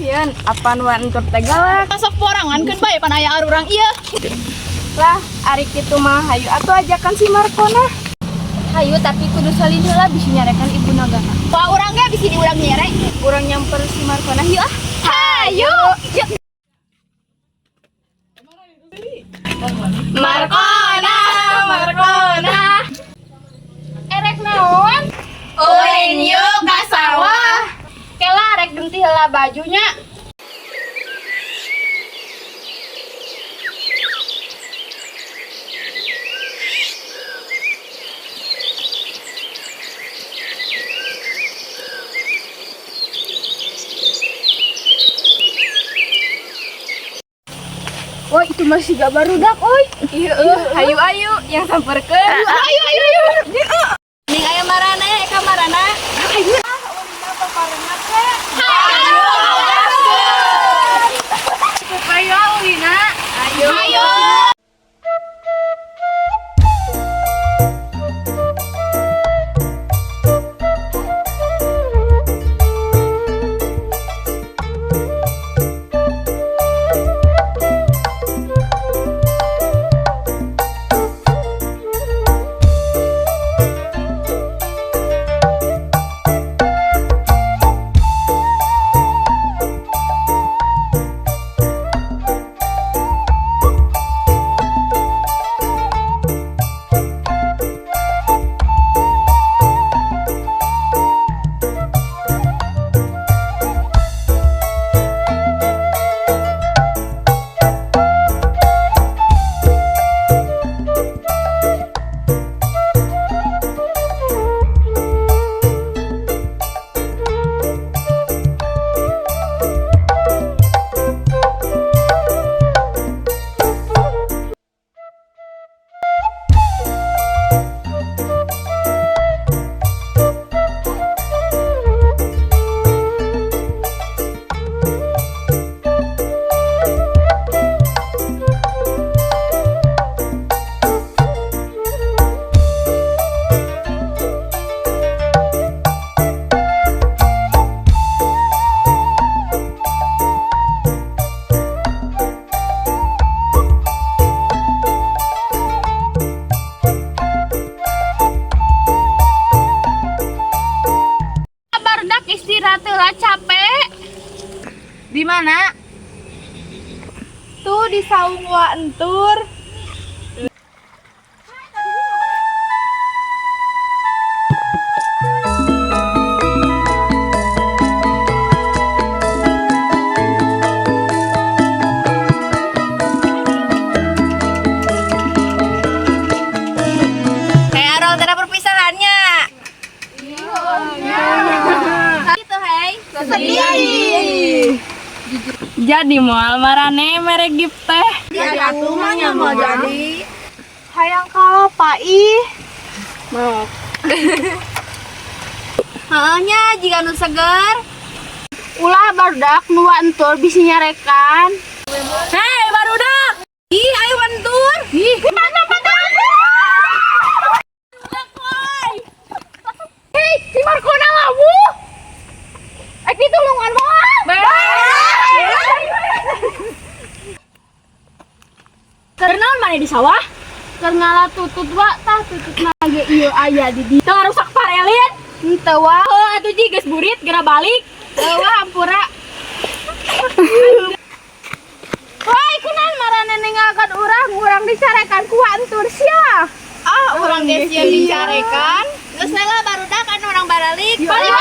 sieun, apan Wa Entur teh galak. Masuk porangan keun bae pan aya arurang ieu. Lah, ari kitu mah hayu atuh ajakan si Markona. Hayu, tapi kudu salin heula bisi nyarekan ibu nagana. Wah, urang ge bisi diurang nyere. Urang nyamper si Markona yuk ah. Hayu. Yuk. Markona, Markona. Erek naon? Ulin yuk ka sawah. Kela rek genti heula bajunya. Woi, itu masih gak barudak, oi. Iya, hayu ayu yang samperkeun. Ayo ayo ayo. Ning aya marana ya, eka marana. Ayo. Ah, ulina paparengan teh. Hayu. Ayo ulina. Ayo. Hayu. Barudak istirahat heula capek. Di mana? Tuh di saung Wa Entur. Kayak arol tera perpisahannya. Gitu, hei. Sedih. Jadi moal marane mere gift teh. Atuh mah nya mau jadi. Hayang kalau Pak ih. Mau. Heeh nya jika nu seger. Ulah barudak nu Wa Entur bisi nyarekan. Hei, barudak. Ih, ayo entur. Ih, mana mana. Hei, si Markona lawu. Eh, ditulungan moal. Keur naon maneh di sawah? Keur ngala tutut wa, tah tutut ge ieu aya di dieu. Teu ngarusak parelin. Henteu wa. Heuh atuh ji geus burit geura balik. Teu wa hampura. Woi, kunaon marane ninggalkeun urang, urang dicarekan ku Wa Entur sia. Ah, urang geus sieun dicarekan. Geus we lah barudak kan urang baralik. Balik.